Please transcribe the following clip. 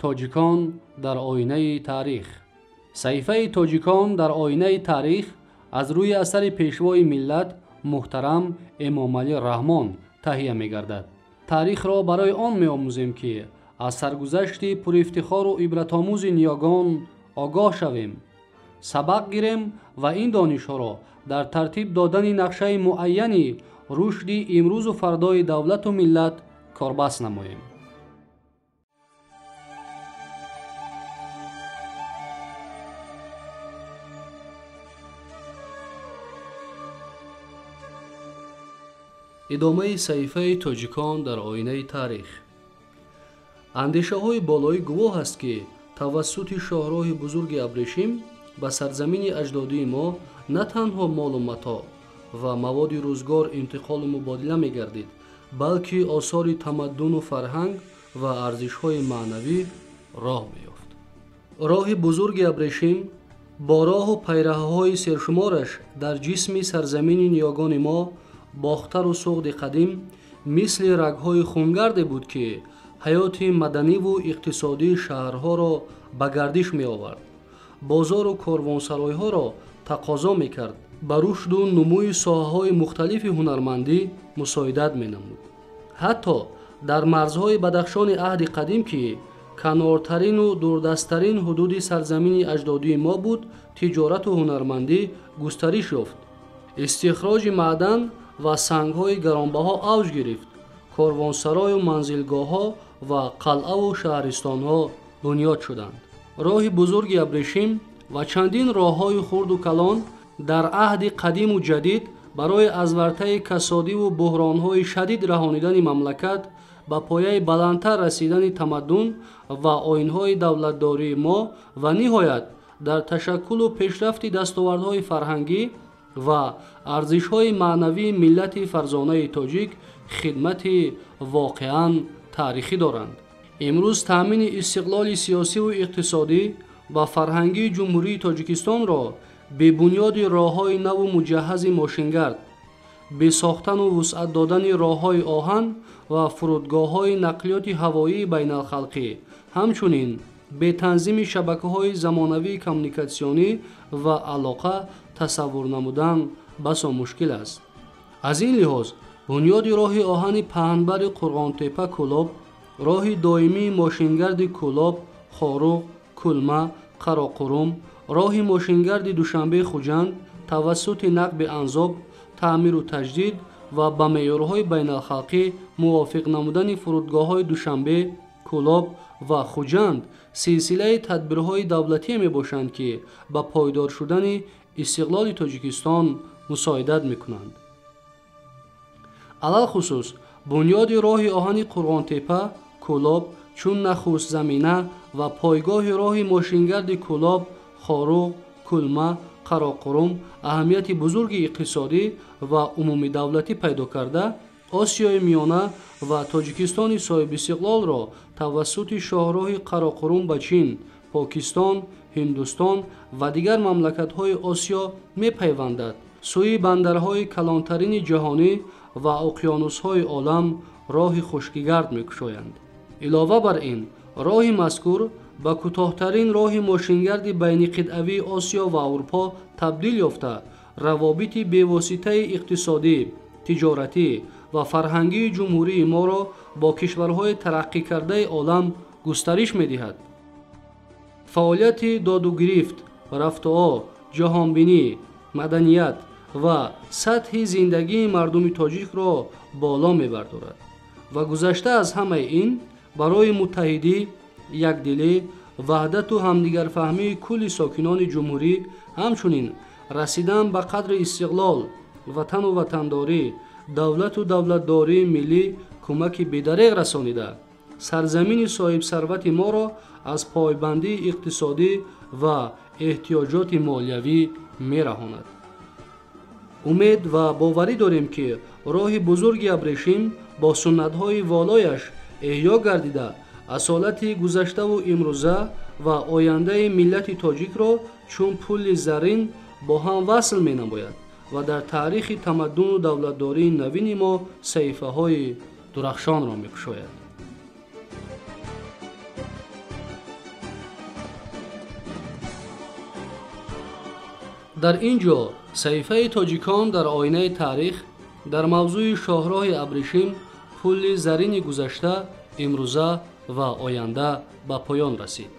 Тоҷикон дар оинаи таърих. Саҳифаи Тоҷикон дар оинаи таърих аз рӯи асари пешвои миллат муҳтарам Эмомалӣ Раҳмон таҳия мегардад. Таърихро барои он меомӯзем, ки аз саргузашти пурифтихору ибратомӯзи ниёгон огоҳ шавем, сабақ гирем ва ин донишҳоро дар тартиб додани нақшаи муайяни рушди имрӯзу фардои давлату миллат корбаст намоем. Идомаи саҳифаи Тоҷикон дар оинаи таърих. Андешаҳои болоӣ гувоҳ аст, ки тавассути шоҳроҳи бузурги Абрешим ба сарзамини аҷдодии мо на танҳо молу матоъ ва маводи рӯзгор интиқолу мубодила мегардид, балки осори тамаддуну фарҳанг ва арзишҳои маънавӣ роҳ меёфт. Роҳи бузурги Абрешим бо роҳу пайраҳаҳои сершумораш дар ҷисми сарзамини ниёгони мо Бохтару Суғди қадим мисли рагҳои хунгарде буд, ки ҳаёти маданиву иқтисодии шаҳрҳоро ба гардиш меовард, бозору корвонсаройҳоро тақозо мекард, ба рушду нумӯи соҳаҳои мухталифи ҳунармандӣ мусоидат менамуд. Ҳатто дар марзҳои Бадахшони аҳди қадим, ки канортарину дурдасттарин ҳудуди сарзамини аҷдодии мо буд, тиҷорату ҳунармандӣ густариш ёфт. Истихроҷи маъдан ва сангҳои гаронбаҳо авҷ гирифт, корвонсарою манзилгоҳҳо ва қалъаву шаҳристонҳо бунёд шуданд. Роҳи бузурги Абрешим ва чандин роҳҳои хурду калон дар аҳди қадиму ҷадид барои аз вартаи касодиву буҳронҳои шадид раҳонидани мамлакат, ба пояи баландтар расидани тамаддун ва оинҳои давлатдории мо ва ниҳоят дар ташаккулу пешрафти дастовардҳои фарҳангӣ ва арзишҳои маънавии миллати фарзонаи тоҷик хидмати воқеан таърихӣ доранд. Имрӯз таъмини истиқлоли сиёсиву иқтисодӣ ва фарҳангии Ҷумҳурии Тоҷикистонро бебунёди роҳҳои наву муҷаҳҳази мошингард, бесохтану вусъат додани роҳҳои оҳан ва фурудгоҳҳои нақлиёти ҳавоии байналхалқӣ, ҳамчунин бетанзими шабакаҳои замонавии коммуникатсионӣ ва алоқа тасаввур намудан басо мушкил аст. Аз ин лиҳоз бунёди роҳи оҳани паҳнбари Қурғонтепа Кӯлоб, роҳи доимии мошингарди Кӯлоб, Хоруғ, Кулма, Қароқурум, роҳи мошингарди Душанбе Хуҷанд тавассути нақби Анзоб, таъмиру таҷдид ва ба меъёрҳои байналхалқӣ мувофиқ намудани фурудгоҳҳои Душанбе, Кӯлоб ва Хуҷанд силсилаи тадбирҳои давлатие мебошанд, ки ба пойдор шудани истиқлоли Тоҷикистон мусоидат мекунанд. Алалхусус бунёди роҳи оҳани Қурғонтепа Кӯлоб чун нахуст замина ва пойгоҳи роҳи мошингарди Кӯлоб, Хоруғ, Кулма, Қароқурум аҳамияти бузурги иқтисодӣ ва умумидавлатӣ пайдо карда, Осиёи Миёна ва Тоҷикистони соҳибистиқлолро тавассути шоҳроҳи Қароқурум ба Чин, Покистон, Ҳиндустон ва дигар мамлакатҳои Осиё мепайвандад, сӯи бандарҳои калонтарини ҷаҳонӣ ва уқёнусҳои олам роҳи хушкигард мекушоянд. Илова бар ин, роҳи мазкур ба кӯтоҳтарин роҳи мошингарди байниқитъавии Осиё ва Аврупо табдил ёфта, равобити бевоситаи иқтисодӣ, тиҷоратӣ ва фарҳангии ҷумҳурии моро бо кишварҳои тараққикардаи олам густариш медиҳад. Фаъолияти додугирифт, рафтуо, ҷаҳонбинӣ, маданият ва сатҳи зиндагии мардуми тоҷикро боло мебардорад ва гузашта аз ҳамаи ин барои муттаҳидӣ, якдилӣ, ваҳдату ҳамдигарфаҳмии кулли сокинони ҷумҳурӣ, ҳамчунин расидан ба қадри истиқлол, ватану ватандорӣ, давлату давлатдории миллӣ кӯмаки бедареғ расонида, сарзамини соҳибсарвати моро аз пойбандии иқтисодӣ ва эҳтиёҷоти молиявӣ мераҳонад. Умед ва боварӣ дорем, ки роҳи бузурги Абрешим бо суннатҳои волояш эҳё гардида, асолати гузаштаву имрӯза ва ояндаи миллати тоҷикро чун пули заррин бо ҳам васл менамояд ва дар таърихи тамаддуну давлатдории навини мо саҳифаҳои дурахшонро мекушояд. Дар ин ҷо саҳифаи тоҷикон дар оинаи таърих дар мавзӯи шоҳроҳи абрешим, пули зарини гузашта, имрӯза ва оянда ба поён расид.